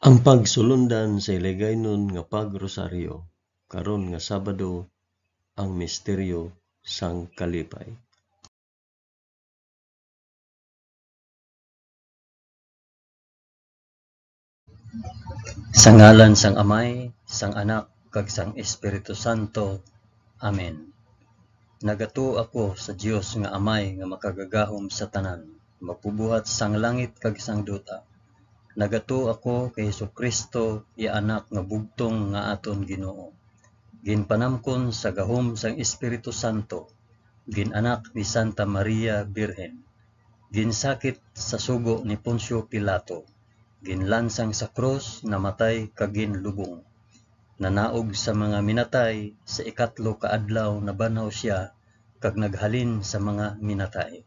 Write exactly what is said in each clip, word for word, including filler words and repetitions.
Ang pagsulundan sa Hiligaynon nga pag-rosaryo karon nga Sabado, ang misteryo sang kalipay. Sa ngalan sang Amay, sang Anak, kag sang Espiritu Santo. Amen. Nagatuo ako sa Dios nga Amay nga makagagahom sa tanan, magbubuhat sang langit kag sang duta. Nagatuo ako kay Jesu-Cristo, iya Anak nga bugtong nga aton Ginoo. Ginpanamkon sa gahom sang Espiritu Santo, gin-anak ni Santa Maria Birhen. Ginsakit sa sugo ni Poncio Pilato, ginlansang sa krus, namatay kag ginlubong. Nanaog sa mga minatay, sa ikatlo ka adlaw nabanhaw sia kag naghalin sa mga minatay.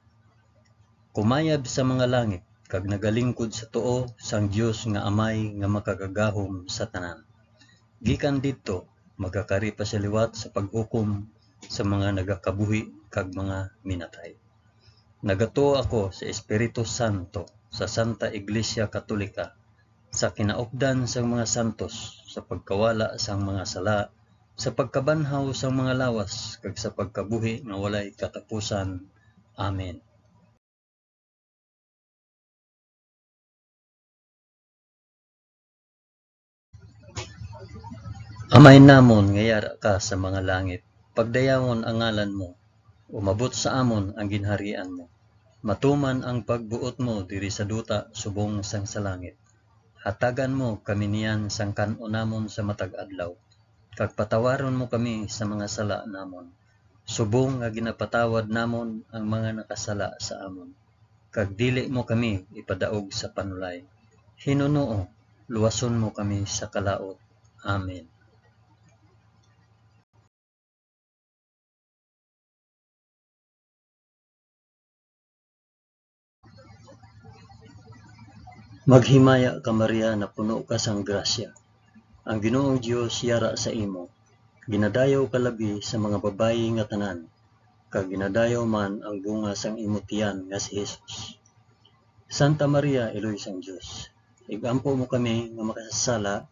Kumayab sa mga langit kag nagalingkod sa tuo sang Dios nga Amay nga makagagahom sa tanan. Gikan didto, magakari pa sia liwat sa paghukom sa mga nagakabuhi kag mga minatay. Nagatuo ako sa Espiritu Santo, sa Santa Iglesia Katolika, sa kinaupdan sang mga santos, sa pagkawala sang mga sala, sa pagkabanhaw sang mga lawas, kag sa pagkabuhi nga walay katapusan. Amen. Amay namon nga yara ka sa mga langit, pagdayawon ang ngalan mo, umabot sa amon ang ginharian mo. Matuman ang pagbuot mo diri sa duta subong sang sa langit. Hatagan mo kami niyan sang kan-on namon sa matag adlaw, kag patawaron mo kami sa mga sala namon, subong nga ginapatawad namon ang mga nakasala sa amon. Kag dili mo kami ipadaog sa panulay. Hinunoo, luwason mo kami sa kalaut. Amen. Maghimaya ka, Maria, napuno ka sang grasya. Ang Ginoong Dios yara sa imo. Ginadayaw ka labi sa mga babayi nga tanan, kag ginadayaw man ang bunga sang imo tiyan nga si Jesus. Santa Maria, Iloy sang Dios, ig-ampo mo kami nga makasasala,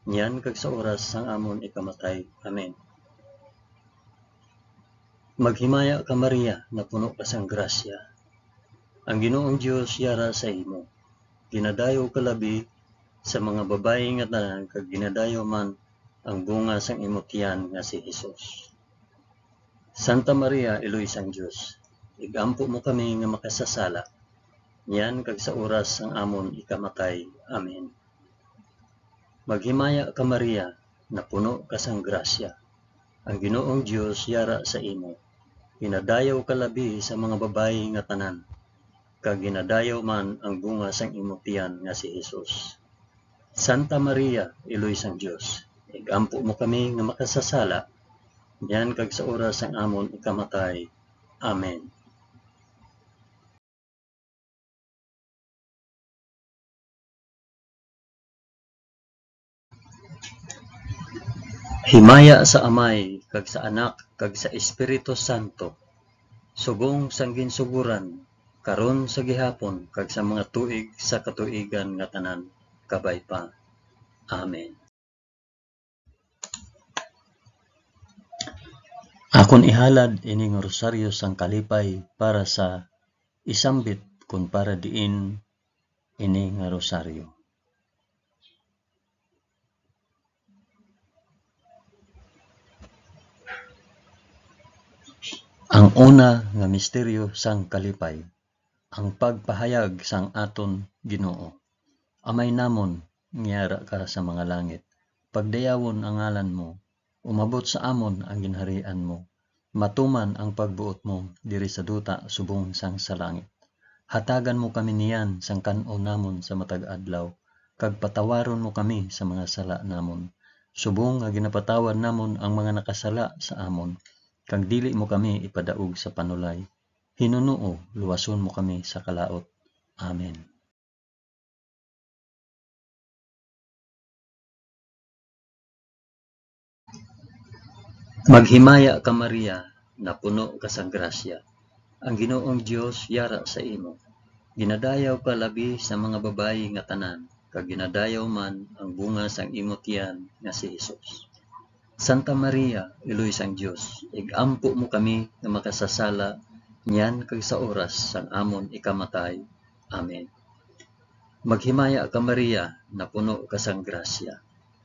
niyan kag sa oras sang amon ikamatay. Amen. Maghimaya ka, Maria, napuno ka sang grasya. Ang Ginoong Dios yara sa imo. Ginadayaw ka labi sa mga babayi nga tanan, kag ginadayaw man ang bunga sang imo tiyan nga si Jesus. Santa Maria, Iloy sang Dios, ig-ampo mo kami nga makasasala, niyan kag sa oras sang amon ikamatay. Amen. Maghimaya ka, Maria, napuno ka sang grasya. Ang Ginoong Dios yara sa imo. Ginadayaw ka labi sa mga babayi nga tanan, kag ginadayaw man ang bunga sang imo tiyan nga si Jesus. Santa Maria, Iloy sang Dios, ig-ampo mo kami nga makasasala, niyan kag sa oras sang amon ikamatay. Amen. Himaya sa Amay, kag sa Anak, kag sa Espiritu Santo, subong sang ginsugoran, karon, sa gihapon, kag sa mga tuig sa katuigan nga tanan. Kabay pa. Amen. Akon ihalad ini nga rosaryo sang kalipay para sa isambit kon para diin ini nga rosaryo. Ang una nga misteryo sang kalipay, ang pagpahayag sang aton Ginoo. Amay namon, nga yara ka sa mga langit, pagdayawon ang ngalan mo, umabot sa amon ang ginharian mo, matuman ang pagbuot mo diri sa duta subong sang sa langit. Hatagan mo kami niyan sang kan-on namon sa matag adlaw, kag patawaron mo kami sa mga sala namon, subong nga ginapatawad namon ang mga nakasala sa amon, kag dili mo kami ipadaog sa panulay. Hinunoo, luwason mo kami sa kalaut. Amen. Maghimaya ka, Maria, napuno ka sang grasya. Ang Ginoong Dios yara sa imo. Ginadayaw ka labi sa mga babayi nga tanan, kag ginadayaw man ang bunga sang imo tiyan nga si Jesus. Santa Maria, Iloy sang Dios, ig-ampo mo kami nga makasasala niyan kag sa oras sang amon ikamatay. Amen. Maghimaya ka, Maria, napuno ka sang grasya.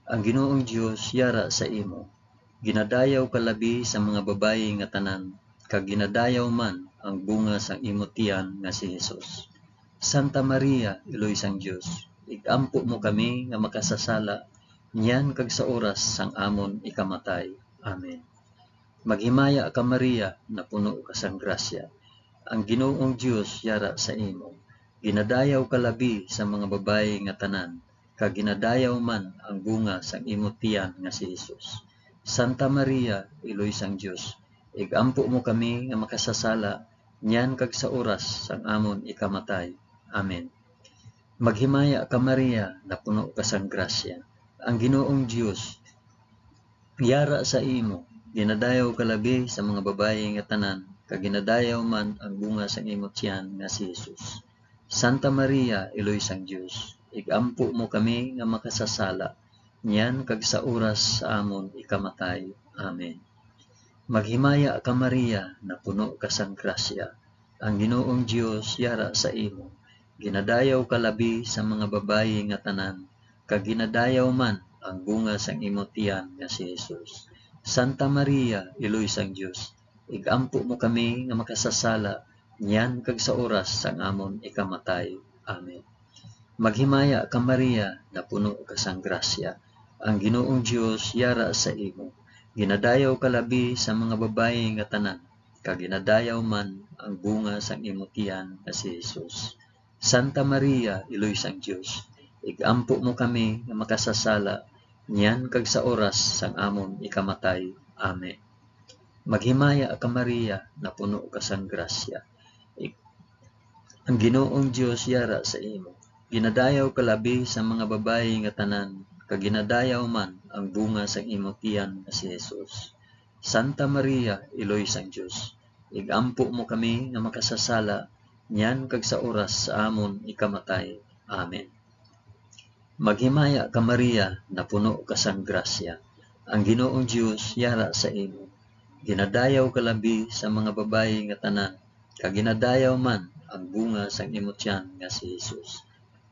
Ang Ginoong Dios yara sa imo. Ginadayaw ka labi sa mga babayi nga tanan, kag ginadayaw man ang bunga sang imo tiyan nga si Jesus. Santa Maria, Iloy sang Dios, ig-ampo mo kami nga makasasala niyan kag sa oras sang amon ikamatay. Amen. Maghimaya ka, Maria, napuno ka sang grasya. Ang Ginoong Dios yara sa imo. Ginadayaw ka labi sa mga babayi nga tanan, kag ginadayaw man ang bunga sang imo tiyan nga si Jesus. Santa Maria, Iloy sang Dios, ig-ampo mo kami nga makasasala niyan kag sa oras sang amon ikamatay. Amen. Maghimaya ka, Maria, napuno ka sang grasya. Ang Ginoong Dios yara sa imo. Ginadayaw ka labi sa mga babayi nga tanan, kag ginadayaw man ang bunga sang imo tiyan nga si Jesus. Santa Maria, Iloy sang Dios, ig-ampo mo kami nga makasasala, niyan kag sa oras sa amon ikamatay. Amen. Maghimaya ka, Maria, napuno ka sang grasya. Ang Ginoong Dios yara sa imo. Ginadayaw ka labi sa mga babayi nga tanan, kag ginadayaw man ang bunga sang imo tiyan nga si Jesus. Santa Maria, Iloy sang Dios, ig-ampo mo kami nga makasasala niyan kag sa oras sang amon ikamatay. Amen. Maghimaya ka, Maria, napuno ka sang grasya. Ang Ginoong Dios yara sa imo. Ginadayaw ka labi sa mga babayi nga tanan, kag ginadayaw man ang bunga sang imo tiyan nga si Jesus. Santa Maria, Iloy sang Dios, ig-ampo mo kami nga makasasala niyan kag sa oras sang amon ikamatay. Amen. Maghimaya ka, Maria, napuno ka sang grasya. Ig-, ang Ginoong Dios yara sa imo. Ginadayaw ka labi sa mga babayi nga tanan, kag ginadayaw man ang bunga sang imo tiyan nga si Jesus. Santa Maria, Iloy sang Dios, ig-ampo mo kami nga makasasala niyan kag sa oras sa amon ikamatay. Amen. Maghimaya ka, Maria, napuno ka sang grasya. Ang Ginoong Dios yara sa imo. Ginadayaw ka labi sa mga babayi nga tanan, kag ginadayaw man ang bunga sang imo tiyan nga si Jesus.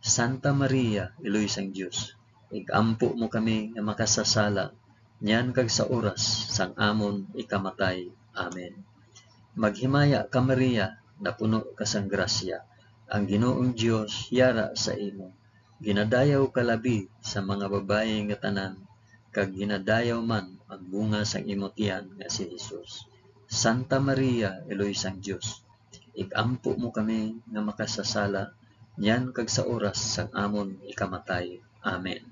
Santa Maria, Iloy sang Dios, ig-ampo mo kami nga makasasala niyan kag sa oras sang amon ikamatay. Amen. Maghimaya ka, Maria, napuno ka sang grasya. Ang Ginoong Dios yara sa imo. Ginadayaw ka labi sa mga babayi nga tanan, kag ginadayaw man ang bunga sang imo tiyan nga si Jesus. Santa Maria, Iloy sang Dios, ig-ampo mo kami nga makasasala niyan kag sa oras sang amon ikamatay. Amen.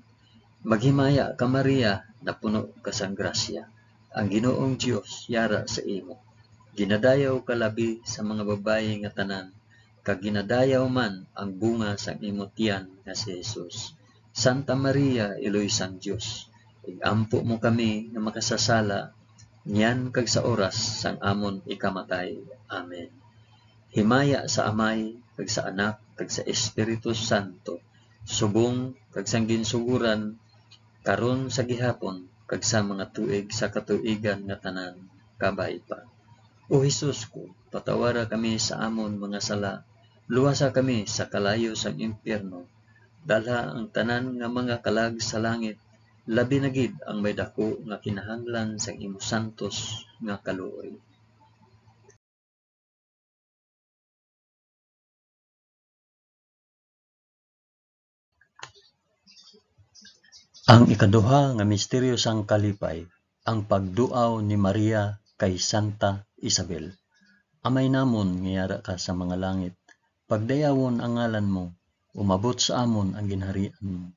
Maghimaya ka, Maria, napuno ka sang grasya. Ang Ginoong Dios yara sa imo. Ginadayaw ka labi sa mga babayi nga tanan, kag ginadayaw man ang bunga sang imo tiyan nga si Jesus. Santa Maria, Iloy sang Dios, ig-ampo mo kami nga makasasala niyan kag sa oras sang amon ikamatay. Amen. Himaya sa Amay, kag sa Anak, kag sa Espiritu Santo, subong kag sang ginsuguran, karon, sa gihapon, kag sa mga tuig sa katuigan nga tanan. Kabay pa. O Jesus ko, patawara kami sa amon mga sala, luwasa kami sa kalayo sang impyerno, dalha ang tanan nga mga kalag sa langit, labi na gid ang may daku nga kinahanglan sang imo santos nga kaluoy. Ang ikaduha nga misteryo sang kalipay, ang pagduaw ni Maria kay Santa Isabel. Amay namon nga yara ka sa mga langit, pagdayawon ang ngalan mo, umabot sa amon ang ginharian mo.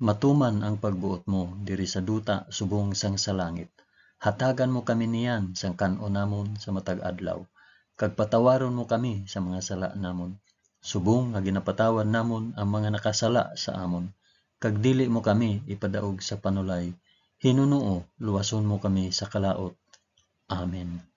Matuman ang pagbuot mo diri sa duta subong sang sa langit. Hatagan mo kami niyan sang kan-on namon sa matag adlaw, kag patawaron mo kami sa mga sala namon, subong nga ginapatawad namon ang mga nakasala sa amon, kag dili mo kami ipadaog sa panulay, hinunoo luwason mo kami sa kalaut. Amen.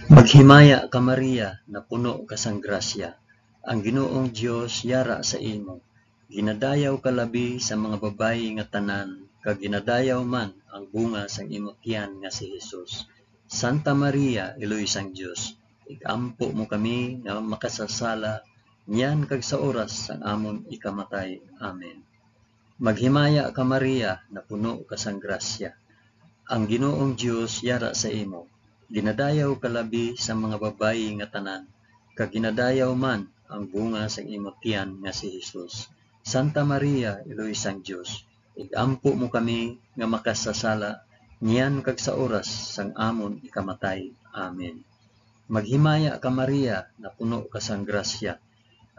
Maghimaya ka, Maria, napuno ka sang grasya, ang Ginoong Dios yara sa imo. Ginadayaw ka labi sa mga babayi nga tanan, kag ginadayaw man ang bunga sang imo tiyan nga si Jesus. Santa Maria, Iloy sang Dios, ig-ampo mo kami nga makasasala, niyan kag sa oras sang amon ikamatay. Amen. Maghimaya ka, Maria, napuno ka sang grasya. Ang Ginoong Dios yara sa imo. Ginadayaw ka labi sa mga babayi nga tanan, kag ginadayaw man ang bunga sang imo tiyan nga si Jesus. Santa Maria, Iloy sang Dios, ig-ampo mo kami nga makasasala, niyan kag sa oras sang amon ikamatay. Amen. Maghimaya ka, Maria, napuno ka sang grasya.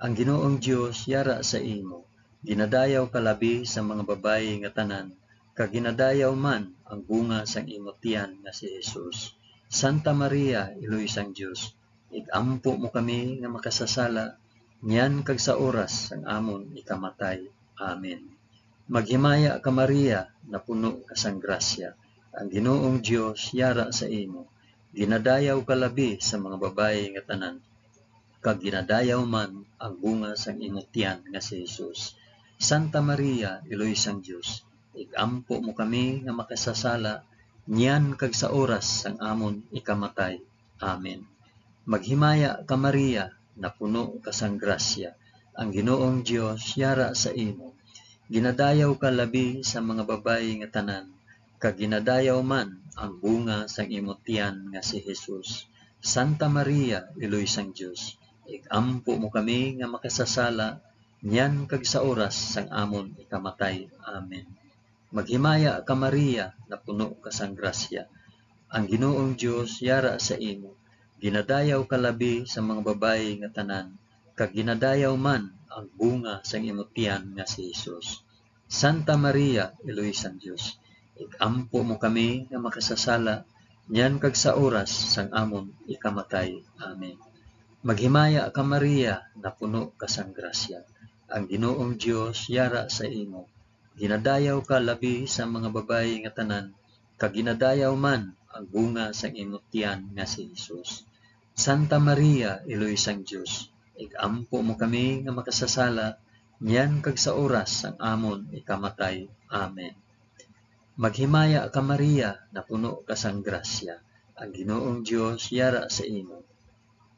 Ang Ginoong Dios yara sa imo. Ginadayaw ka labi sa mga babayi nga tanan, kag ginadayaw man ang bunga sang imo tiyan nga si Jesus. Santa Maria, Iloy sang Dios, ig-ampo mo kami nga makasasala, niyan kag sa oras sang amon ikamatay. Amen. Maghimaya ka, Maria, napuno ka sang grasya. Ang Ginoong Dios yara sa imo. Ginadayaw ka labi sa mga babayi nga tanan, kag ginadayaw man ang bunga sang imo tiyan nga si Jesus. Santa Maria, Iloy sang Dios, ig-ampo mo kami nga makasasala, niyan kag sa oras sang amon ikamatay. Amen. Maghimaya ka, Maria, napuno ka sang grasya, ang Ginoong Dios yara sa imo. Ginadayaw ka labi sa mga babayi nga tanan, kag ginadayaw man ang bunga sang imo tiyan nga si Jesus. Santa Maria, Iloy sang Dios, ig-ampo mo kami nga makasasala, niyan kag sa oras sang amon ikamatay. Amen. Maghimaya ka, Maria, napuno ka sang grasya. Ang Ginoong Dios yara sa imo. Ginadayaw ka labi sa mga babayi nga tanan, kag ginadayaw man ang bunga sang imo tiyan nga si Jesus. Santa Maria, Iloy sang Dios, ig-ampo mo kami nga makasasala, niyan kag sa oras sang amon ikamatay. Amen. Maghimaya ka, Maria, napuno ka sang grasya. Ang Ginoong Dios yara sa imo. Ginadayaw ka labi sa mga babayi nga tanan, kag ginadayaw man ang bunga sang imo tiyan nga si Jesus. Santa Maria, Iloy sang Dios, ig-ampo mo kami nga makasasala, niyan kag sa oras sang amon ikamatay. Amen. Maghimaya ka, Maria, napuno ka sang grasya, ang Ginoong Dios yara sa imo.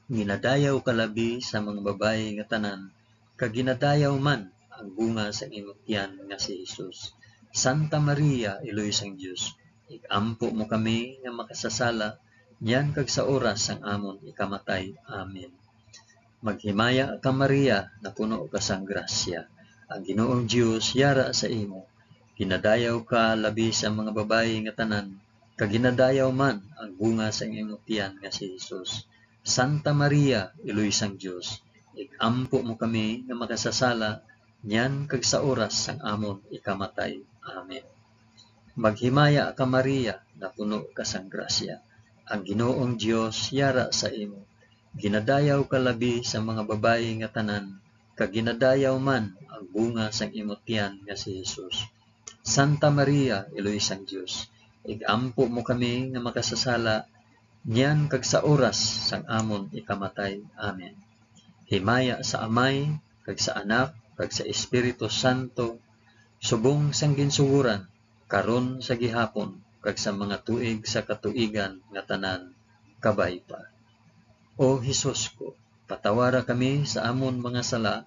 Ginadayaw ka labi sa mga babayi nga tanan, kag ginadayaw man ang bunga sang imo tiyan nga si Jesus. Santa Maria, Iloy sang Dios, ig-ampo mo kami nga makasasala, niyan kag sa oras sang amon ikamatay. Amen. Maghimaya ka, Maria, napuno ka sang grasya. Ang Ginoong Dios yara sa imo. Ginadayaw ka labi sa mga babayi nga tanan, kag ginadayaw man ang bunga sang imo tiyan nga si Jesus. Santa Maria, Iloy sang Dios, ig-ampo mo kami nga makasasala, niyan kag sa oras sang amon ikamatay. Amen. Maghimaya ka, Maria, napuno ka sang grasya. Ang Ginoong Dios yara sa imo. Ginadayaw ka labi sa mga babayi nga tanan, kag ginadayaw man ang bunga sang imo tiyan nga si Jesus. Santa Maria, Iloy sang Dios, ig-ampo mo kami nga makasasala, niyan kag sa oras sang amon ikamatay. Amen. Himaya sa Amay, kag sa Anak, kag sa Espiritu Santo, subong sang ginsugoran, karon, sa gihapon, kag sa mga tuig sa katuigan nga tanan. Kabay pa. O Jesus ko, patawara kami sa amon mga sala,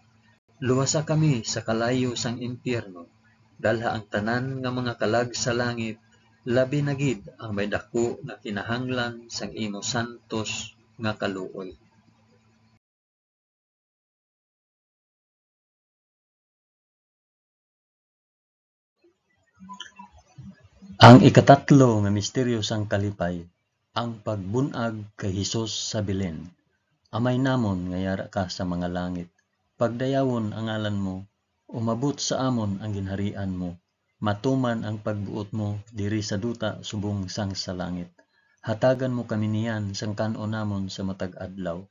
luwasa kami sa kalayo sang impyerno, dalha ang tanan nga mga kalag sa langit, labi na gid ang may daku nga kinahanglan sang imo santos nga kaluoy. Ang ikatatlo nga misteryo sang kalipay, ang pagbun-ag kay Jesus sa Belen. Amay namon nga yara ka sa mga langit, pagdayawon ang ngalan mo, umabot sa amon ang ginharian mo, matuman ang pagbuot mo diri sa duta subong sang sa langit. Hatagan mo kami niyan sang kan-on namon sa matag adlaw,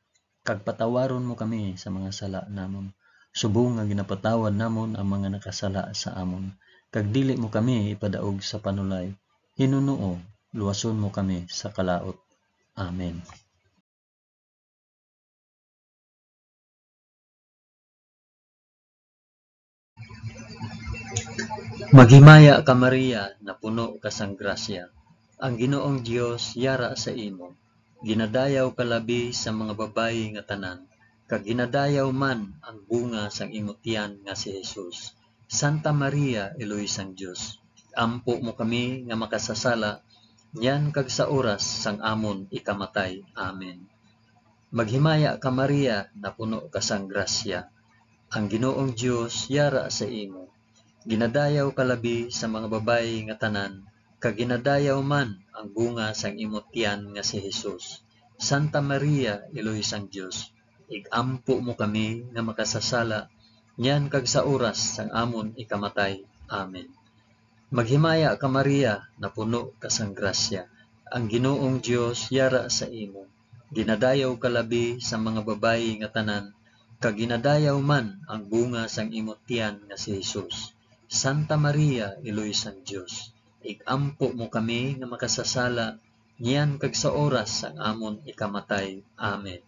kag patawaron mo kami sa mga sala namon, subong nga ginapatawad namon ang mga nakasala sa amon, kag dili mo kami ipadaog sa panulay. Hinunoo, luwason mo kami sa kalaut. Amen. Maghimaya ka, Maria, napuno ka sang grasya. Ang Ginoong Dios yara sa imo. Ginadayaw ka labi sa mga babayi nga tanan, kag ginadayaw man ang bunga sang imo tiyan nga si Jesus. Santa Maria, Iloy sang Dios, ig-ampo mo kami nga makasasala, niyan kag sa oras sang amon ikamatay. Amen. Maghimaya ka, Maria, napuno ka sang grasya. Ang Ginoong Dios yara sa imo. Ginadayaw ka labi sa mga babayi nga tanan, kag ginadayaw man ang bunga sang imo tiyan nga si Jesus. Santa Maria, Iloy sang Dios, ig-ampo mo kami nga makasasala, niyan kag sa oras sang amon ikamatay. Amen. Maghimaya ka, Maria, napuno ka sang grasya. Ang Ginoong Dios yara sa imo. Ginadayaw ka labi sa mga babayi nga tanan, kag ginadayaw man ang bunga sang imo tiyan nga si Jesus. Santa Maria, Iloy sang Dios, ig-ampo mo kami nga makasasala, niyan kag sa oras sang amon ikamatay. Amen.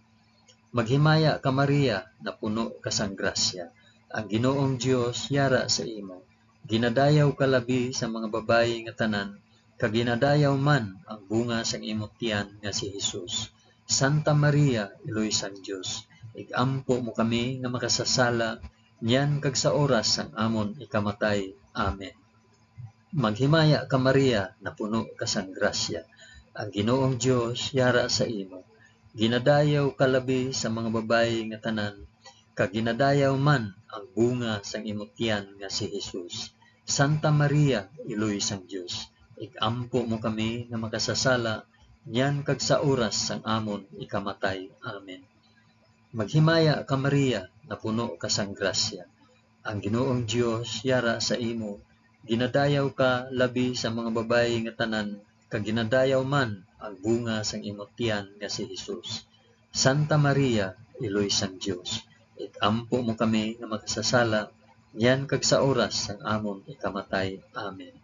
Maghimaya ka, Maria, napuno ka sang grasya. Ang Ginoong Dios yara sa imo. Ginadayaw ka labi sa mga babayi nga tanan, kag ginadayaw man ang bunga sang imo tiyan nga si Jesus. Santa Maria, Iloy sang Dios, ig-ampo mo kami nga makasasala, niyan kag sa oras sang amon ikamatay. Amen. Maghimaya ka, Maria, napuno ka sang grasya. Ang Ginoong Dios yara sa imo. Ginadayaw ka labi sa mga babayi nga tanan, kag ginadayaw man ang bunga sang imo tiyan nga si Jesus. Santa Maria, Iloy sang Dios, ig-ampo mo kami nga makasasala, niyan kag sa oras sang amon ikamatay. Amen. Maghimaya ka, Maria, napuno ka sang grasya. Ang Ginoong Dios yara sa imo. Ginadayaw ka labi sa mga babayi nga tanan, kag ginadayaw man ang bunga sang imo tiyan nga si Jesus. Santa Maria, Iloy sang Dios, ig-ampo mo kami nga makasasala, niyan kag sa oras sang amon ikamatay. Amen.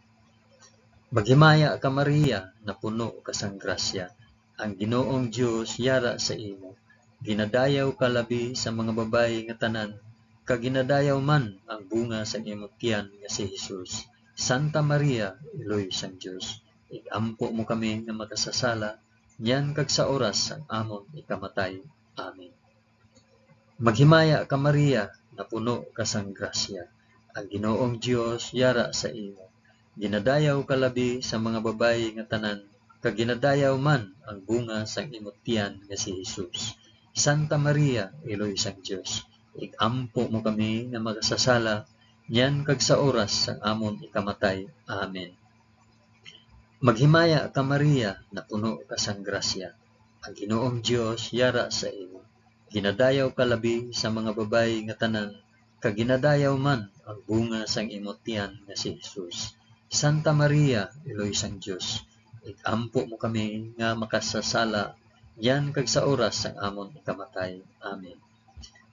Maghimaya ka, Maria, napuno ka sang grasya. Ang Ginoong Dios yara sa imo. Ginadayaw ka labi sa mga babayi nga tanan, kag ginadayaw man ang bunga sang imo tiyan nga si Jesus. Santa Maria, Iloy sang Dios, ig-ampo mo kami nga makasasala, niyan kag sa oras sang amon ikamatay. Amen. Maghimaya ka, Maria, napuno ka sang grasya. Ang Ginoong Dios yara sa imo. Ginadayaw ka labi sa mga babayi nga tanan, kag ginadayaw man ang bunga sang imo tiyan nga si Jesus. Santa Maria, Iloy sang Dios, ig-ampo mo kami nga makasasala, niyan kag sa oras sang amon ikamatay. Amen. Maghimaya ka, Maria, napuno ka sang grasya. Ang Ginoong Dios yara sa imo. Ginadayaw ka labi sa mga babayi nga tanan, kag ginadayaw man ang bunga sang imo tiyan nga si Jesus. Santa Maria, Iloy sang Dios, ig-ampo mo kami nga makasasala, niyan kag sa oras sang amon ikamatay. Amen.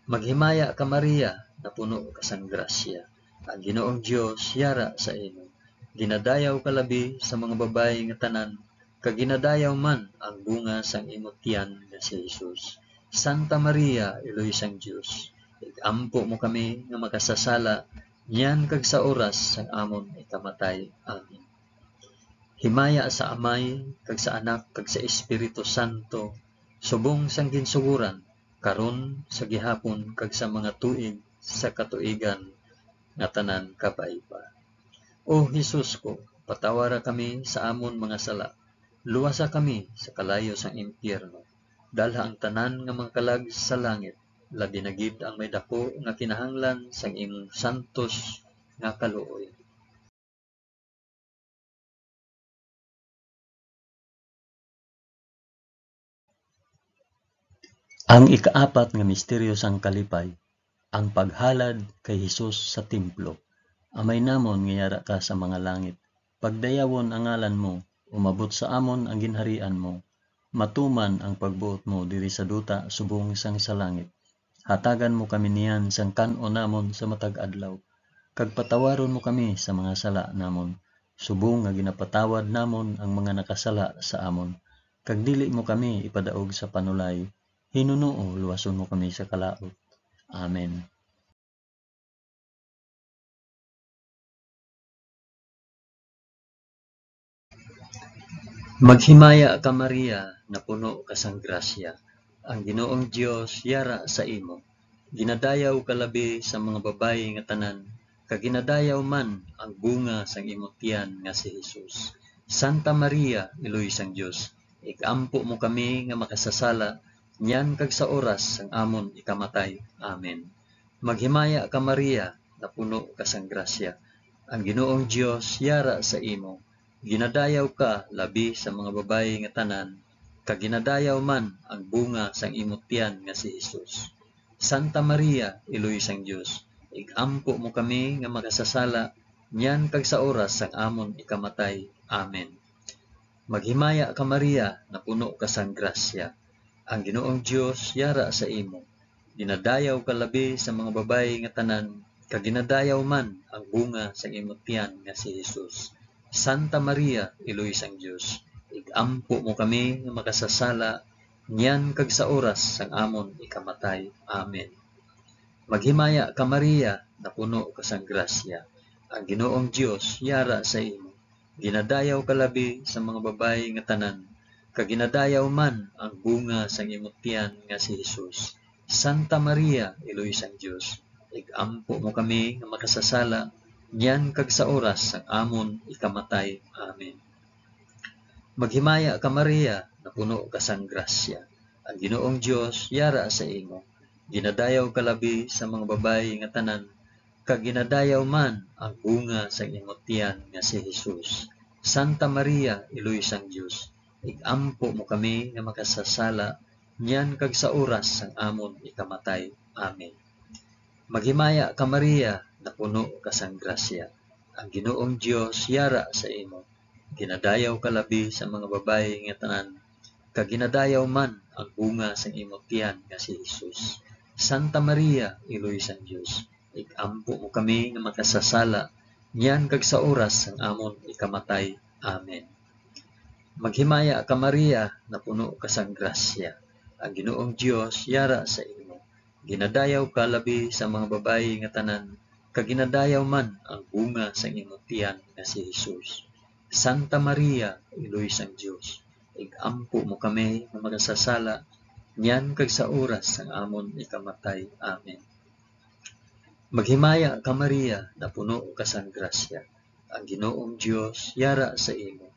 Maghimaya ka, Maria, napuno ka sang grasya. Ang Ginoong Dios yara sa imo. Ginadayaw ka labi sa mga babayi nga tanan, kag ginadayaw man ang bunga sang imo tiyan nga si Jesus. Santa Maria, Iloy sang Dios, ig-ampo mo kami nga makasasala, niyan kag sa oras sang amon ikamatay. Amen. Himaya sa Amay, kag sa Anak, kag sa Espiritu Santo, subong sang ginsugoran, karon, sa gihapon, kag sa mga tuig sa katuigan nga tanan. Kabay pa. O Jesus ko, patawara kami sa amon mga sala, luwasa kami sa kalayo sang impyerno, dalha ang tanan nga mga kalag sa langit, labi na gid ang may daku nga kinahanglan sang imong santos nga kaluoy. Ang ikaapat nga misteryo sang kalipay, ang paghalad kay Jesus sa templo. Amay namon nga yara ka sa mga langit, pagdayawon ang ngalan mo, umabot sa amon ang ginharian mo, matuman ang pagbuot mo diri sa duta subong sang sa langit. Hatagan mo kami niyan sang kan-on namon sa matag adlaw, kag patawaron mo kami sa mga sala namon, subong nga ginapatawad namon ang mga nakasala sa amon, kag dili mo kami ipadaog sa panulay, hinunoo luwason mo kami sa kalaut. Amen. Maghimaya ka, Maria, napuno ka sang grasya, ang Ginoong Dios yara sa imo. Ginadayaw ka labi sa mga babayi nga tanan, kag ginadayaw man ang bunga sang imo tiyan nga si Jesus. Santa Maria, Iloy sang Dios, ig-ampo mo kami nga makasasala, niyan kag sa oras sang amon ikamatay. Amen. Maghimaya ka, Maria, napuno ka sang grasya, ang Ginoong Dios yara sa imo. Ginadayaw ka labi sa mga babayi nga tanan, kag ginadayaw man ang bunga sang imo tiyan nga si Jesus. Santa Maria, Iloy sang Dios, ig-ampo mo kami nga makasasala, niyan kag sa oras sang amon ikamatay. Amen. Maghimaya ka, Maria, napuno ka sang grasya, ang Ginoong Dios yara sa imo. Ginadayaw ka labi sa mga babayi nga tanan, kag ginadayaw man ang bunga sang imo tiyan nga si Jesus. Santa Maria, Iloy sang Dios, ig-ampo mo kami nga makasasala, niyan kag sa oras sang amon ikamatay. Amen. Maghimaya ka, Maria, napuno ka sang grasya, ang Ginoong Dios yara sa imo. Ginadayaw ka labi sa mga babayi nga tanan, kag ginadayaw man ang bunga sang imo tiyan nga si Jesus. Santa Maria, Iloy sang Dios, ig-ampo mo kami nga makasasala, niyan kag sa oras sang amon ikamatay. Amen. Maghimaya ka, Maria, napuno ka sang grasya, ang Ginoong Dios yara sa imo. Ginadayaw ka labi sa mga babayi nga tanan, kag ginadayaw man ang bunga sang imo tiyan nga si Jesus. Santa Maria, Iloy sang Dios, ig-ampo mo kami nga makasasala, niyan kag sa oras sang amon ikamatay. Amen. Maghimaya ka, Maria, napuno ka sang grasya, ang Ginoong Dios yara sa imo. Ginadayaw ka labi sa mga babayi nga tanan, kag ginadayaw man ang bunga sang imo tiyan nga si Jesus. Santa Maria, Iloy sang Dios, ig-ampo mo kami nga makasasala, niyan kag sa oras sang amon ikamatay. Amen. Maghimaya ka, Maria, napuno ka sang grasya, ang Ginoong Dios yara sa imo. Ginadayaw ka labi sa mga babayi nga tanan, kag ginadayaw man ang bunga sang imo tiyan nga si Jesus. Santa Maria, Iloy sang Dios, ig-ampo mo kami nga makasasala, niyan kag sa oras sang amon ikamatay. Amen. Maghimaya ka, Maria, napuno ka sang grasya, ang Ginoong Dios yara sa imo.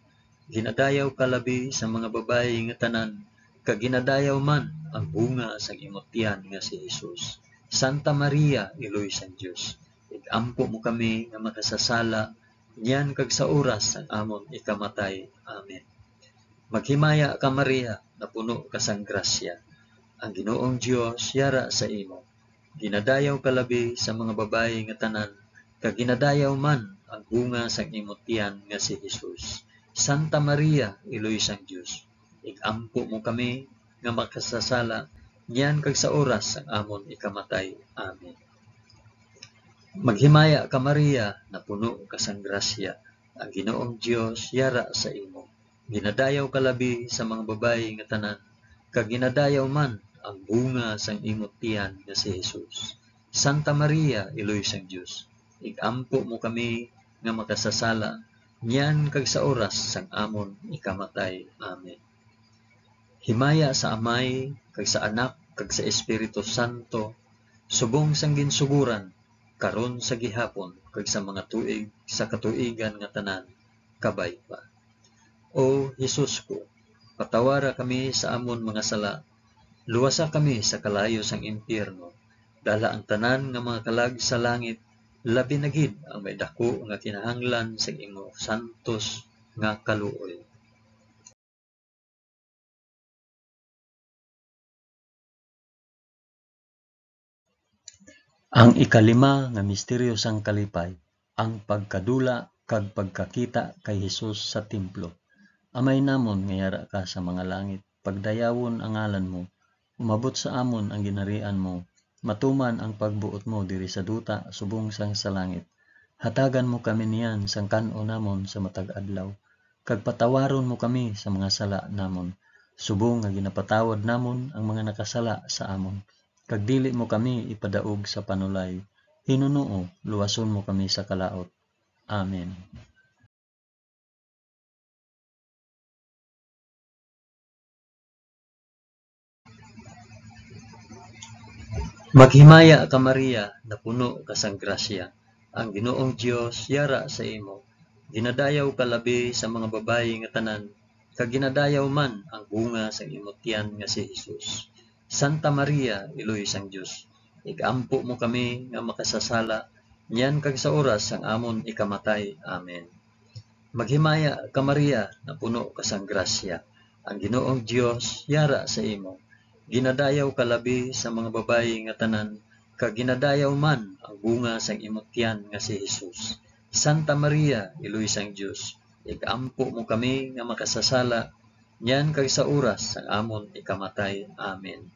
Ginadayaw ka labi sa mga babayi nga tanan, kag ginadayaw man ang bunga sang imo tiyan nga si Jesus. Santa Maria, Iloy sang Dios, ig-ampo mo kami nga makasasala, niyan kag sa oras sang amon ikamatay. Amen. Maghimaya ka, Maria, napuno ka sang grasya, ang Ginoong Dios yara sa imo. Ginadayaw ka labi sa mga babayi nga tanan, kag ginadayaw man ang bunga sang imo tiyan nga si Jesus. Santa Maria, Iloy sang Dios, ig-ampo mo kami nga makasasala, niyan kag sa oras sang amon ikamatay. Amen. Maghimaya ka, Maria, napuno ka sang grasya, ang Ginoong Dios yara sa imo. Ginadayaw ka labi sa mga babayi nga tanan, kag ginadayaw man ang bunga sang imo tiyan nga si Jesus. Santa Maria, Iloy sang Dios, ig-ampo mo kami nga makasasala, niyan kag sa oras sang amon ikamatay. Amen. Himaya sa Amay, kag sa Anak, kag sa Espiritu Santo, subong sang ginsugoran, karon, sa gihapon, kag sa mga tuig sa katuigan nga tanan. Kabay pa. O Jesus ko, patawara kami sa amon mga sala, luwasa kami sa kalayo sang impyerno, dala ang tanan nga mga kalag sa langit, labi na gid ang may daku nga kinahanglan sang imo santos nga kaluoy. Ang ikalima nga misteryo sang kalipay, ang pagkadula kag pagkakita kay Jesus sa templo. Amay namon nga yara ka sa mga langit, pagdayawon ang ngalan mo, umabot sa amon ang ginharian mo, matuman ang pagbuot mo diri sa duta subong sang sa langit. Hatagan mo kami niyan sang kan-on namon sa matag adlaw, kag patawaron mo kami sa mga sala namon, subong nga ginapatawad namon ang mga nakasala sa amon, kag dili mo kami ipadaog sa panulay. Hinunoo, luwason mo kami sa kalaut. Amen. Maghimaya ka, Maria, napuno ka sang grasya, ang Ginoong Dios yara sa imo. Ginadayaw ka labi sa mga babayi nga tanan, kag ginadayaw man ang bunga sang imo tiyan nga si Jesus. Santa Maria, iloy sang Dios, ig-ampo mo kami nga makasasala, niyan kag sa oras sang amon ikamatay. Amen. Maghimaya ka, Maria, napuno ka sang grasya, ang Ginoong Dios yara sa imo. Ginadayaw ka labi sa mga babayi nga tanan, kag ginadayaw man ang bunga sang imo tiyan nga si Jesus. Santa Maria, iloy sang Dios, ig-ampo mo kami nga makasasala, niyan kag sa oras sang amon ikamatay. Amen.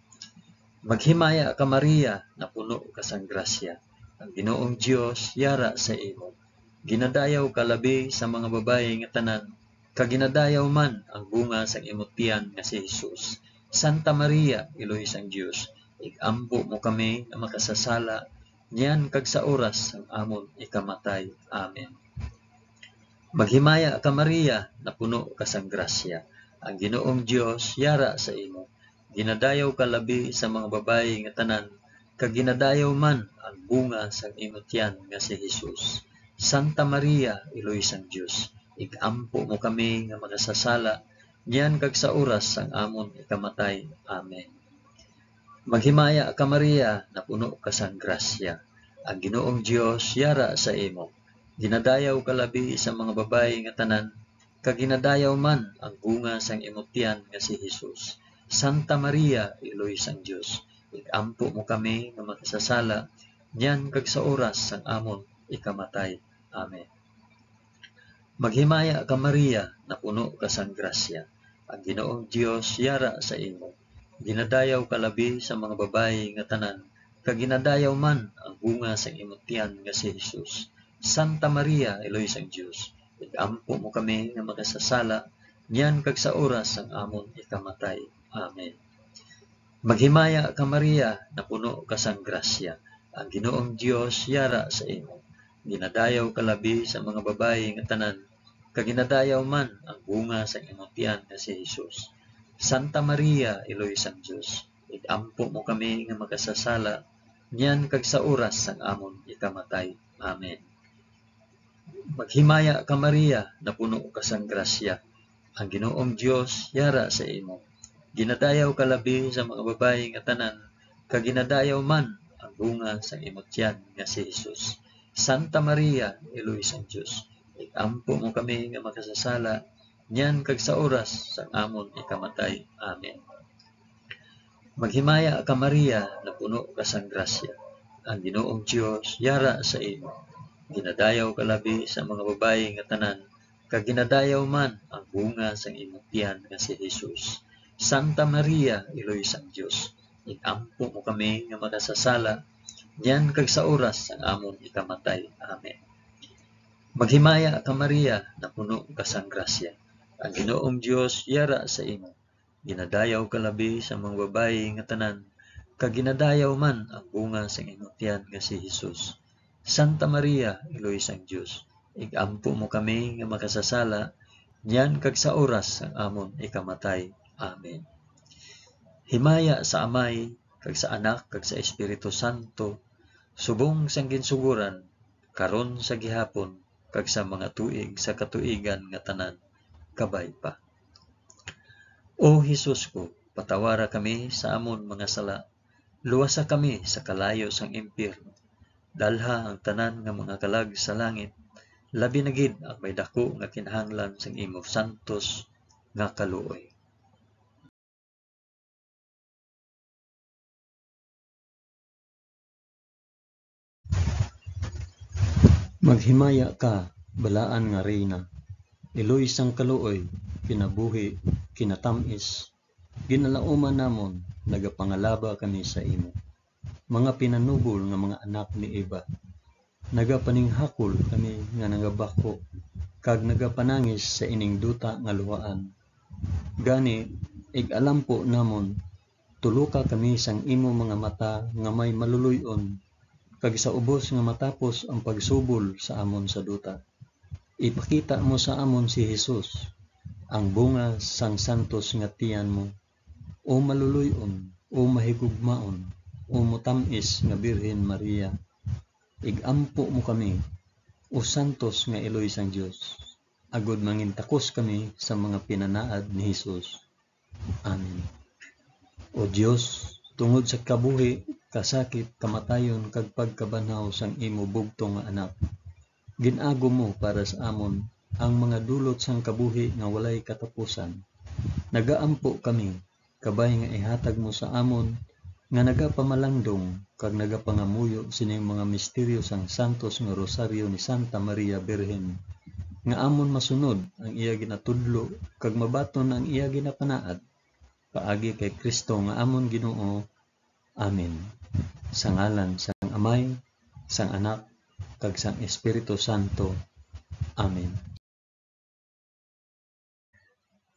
Maghimaya ka, Maria, napuno ka sang grasya, ang Ginoong Dios yara sa imo. Ginadayaw ka labi sa mga babayi nga tanan, kag ginadayaw man ang bunga sang imo tiyan nga si Jesus. Santa Maria, iloy sang Dios, ig-ampo mo kami nga makasasala, niyan kag sa oras sang amon ikamatay. Amen. Maghimaya ka, Maria, napuno ka sang grasya, ang Ginoong Dios yara sa imo. Ginadayaw ka labi sa mga babayi nga tanan, kag ginadayaw man ang bunga sang imo tiyan nga si Jesus. Santa Maria, iloy sang Dios, ig-ampo mo kami nga makasasala, niyan kag sa oras sang amon ikamatay. Amen. Maghimaya ka, Maria, napuno ka sang grasya, ang Ginoong Dios yara sa imo. Ginadayaw ka labi sa mga babayi nga tanan, kag ginadayaw man ang bunga sang imo tiyan nga si Jesus. Santa Maria, iloy sang Dios, ig-ampo mo kami nga makasasala, niyan kag sa oras sang amon ikamatay. Amen. Maghimaya ka, Maria, napuno ka sang grasya, ang Ginoong Dios yara sa imo. Ginadayaw ka labi sa mga babayi nga tanan, kag ginadayaw man ang bunga sang imo tiyan nga si Jesus. Santa Maria, iloy sang Dios, ig-ampo mo kami nga makasasala, niyan kag sa oras sang amon ikamatay. Amen. Maghimaya ka, Maria, napuno ka sang grasya, ang Ginoong Dios yara sa imo. Ginadayaw ka labi sa mga babayi nga tanan, kag ginadayaw man ang bunga sang imo tiyan nga si Jesus. Santa Maria, iloy sang Dios, ig-ampo mo kami nga makasasala, niyan kag sa oras sang amon ikamatay. Amen. Maghimaya ka, Maria, napuno ka sang grasya, ang Ginoong Dios yara sa imo. Ginadayaw ka labi sa mga babayi nga tanan, kag ginadayaw man ang bunga sang imo tiyan nga si Jesus. Santa Maria, iloy sang Dios, ig-ampo mo kami nga makasasala, niyan kag sa oras sang amon ikamatay. Amen. Maghimaya ka, Maria, napuno ka sang grasya, ang Ginoong Dios yara sa imo. Ginadayaw ka labi sa mga babayi nga tanan, kag ginadayaw man ang bunga sang imo tiyan nga si Jesus. Santa Maria, iloy sang Dios, ig-ampo mo kami nga makasasala, niyan kag sa oras sang amon ikamatay. Amen. Maghimaya ka, Maria, napuno ka sang grasya, ang Ginoong Dios yara sa imo. Ginadayaw ka labi sa mga babayi nga tanan, kag ginadayaw man ang bunga sang imo tiyan nga si Jesus. Santa Maria, iloy sang Dios, ig-ampo mo kami nga makasasala, niyan kag sa oras sang amon ikamatay. Amen. Himaya sa Amay, kag sa Anak, kag sa Espiritu Santo, subong sang ginsugoran, karon, sa gihapon, kag sa mga tuig sa katuigan nga tanan. Kabay pa. O Jesus ko, patawara kami sa amon mga sala, luwasa kami sa kalayo sang impyerno, dalha ang tanan nga mga kalag sa langit, labi na gid ang may daku nga kinahanglan sang imo santos nga kaluoy. Maghimaya ka, balaan nga Reyna, iloy sang kaluoy, kinabuhi, kinatamis, ginalauman namon, nagapangalaba kami sa imo. Mga pinanubol nga mga anak ni Eva, nagapaninghakol kami nga nagabakho, kag nagapanangis sa ining duta nga luhaan. Gani, ig-alampo namon, tuloka kami sang imo mga mata nga may maluloy-on, kag sa ubos nga matapos ang pagsubol sa amon sa duta, ipakita mo sa amon si Jesus, ang bunga sang santos nga tiyan mo. O maluloy-on, o mahigugmaon, o motam-is nga Birhen Maria, ig-ampo mo kami, o santos nga iloy sang Dios, agod mangintakos kami sa mga pinanaad ni Jesus. Amen. O Dios, tungod sa kabuhi, kasakit, kamatayon, kag pagkabanhaw sang imo bugtong nga Anak, gin-agom mo para sa amon ang mga dulot sang kabuhi nga walay katapusan. Nagaampo kami, kabay nga ihatag mo sa amon nga nagapamalandong kag nagapangamuyo sining mga misteryo sang santos nga Rosaryo ni Santa Maria Birhen, nga amon masunod ang iya ginatudlo kag mabaton ang iya ginapanaad, paagi kay Cristo nga amon Ginoo. Amen. Sa ngalan sang Amay, sang Anak, kag sang Espiritu Santo. Amen.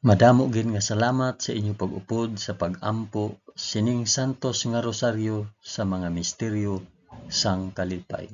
Madamo gid nga salamat sa inyo pag-upod sa pag-ampo sining santos nga rosaryo sa mga misteryo sang kalipay.